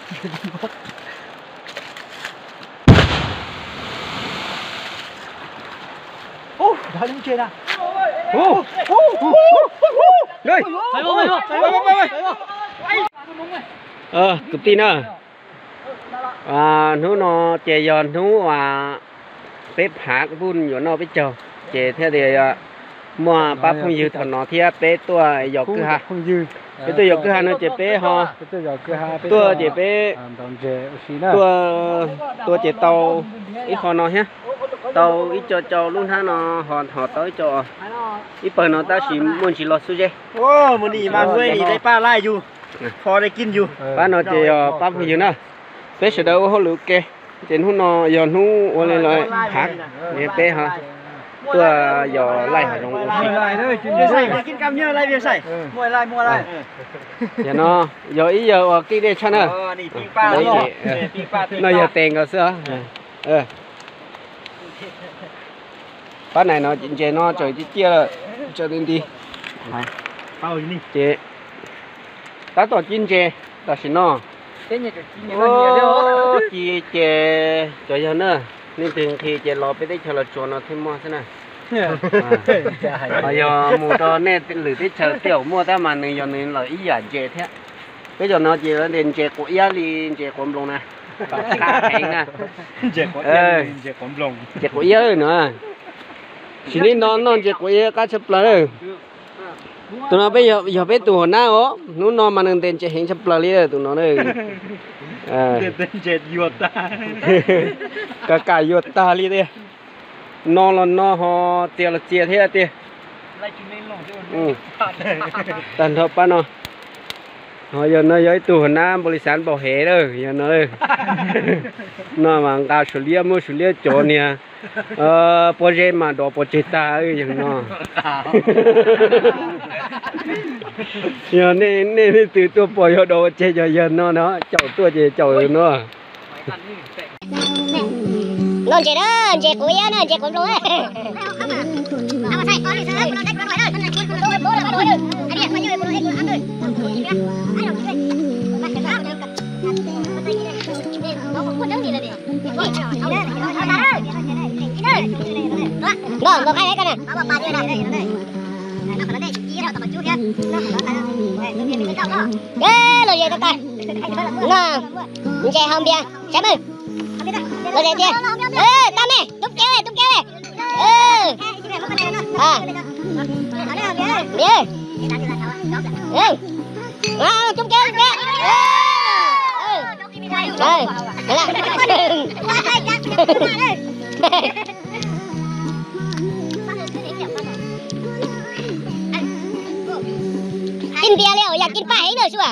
Kwv tij na, hnub no ces yog hnub uas peb phav npuj yuav noj peb caug, ces thiaj li muaj pab phooj ywg thaum no thiab peb tuaj yos kwj ha. Peb tuaj yos kwj ha no ces peb ho tuaj ces peb tuaj, tuaj ces tau ib qho no thiab, tau ib co cau lub hnab no, ho tau ib co ib pawg no tab sis muaj ntsis loj xwb zeb. Pab no ces yog pab phooj ywg na, peb sawv daws ua hauj lwm ua ke. Ces hnub no yog hnub ua li los phav, peb ho tuaj yos laij hav zoov ua si. Yog no yog ib yawg uas keej dej tshaj na. No yog tes nkaus xwb os. Pab nais no ntses no tseem ciaj ciaj lawm, tseem nti nti. Ces tab tom cib ntses tam sim no. Ci ces cov yawg na, leej twg nqhis ces los peb teb chaws Los Tsuas no thiaj muaj xwb na. Ho yog mus rau nej lwm teb chaws tej zaum muaj tab mas nws yog nws lawm ib yam ntses thiab. Peb cov no ces ntses quav iab li ntses quav nploos na. Qab heev na. Ntses quav iab no. Sim neej no noj ntses quav iab qab tshaj plaws lawm. Tus no peb yog peb tus hauv nab os, hnub no mas nws ntes ntses heev tshaj plaws li tus no. Ka kam yuag tag li tiag. No los no ho txias los txias thiab tiag. Tag nrho pab no. Ho yog no yog ib tug hauv nab npaum li xav npaum hev lawm yog no. No mas nqa suav liab muab suav liab cov niag pob zeb mas dov pov tseg tag yog no. Yog nej leej twg tuaj pom yog dov pov tseg yog yawg no no, caum tuaj ces caum no. Noj ntses na, ntses quav iab na, ntses quav nploos na. Noj, noj qaib ko na. Los ze tag tag. Noj ntses haus npias, saib mej. Los ze tiag. Tub kev, tub kev. Tub kev, tub kev. Kib npias li yam kib paj heev na sua.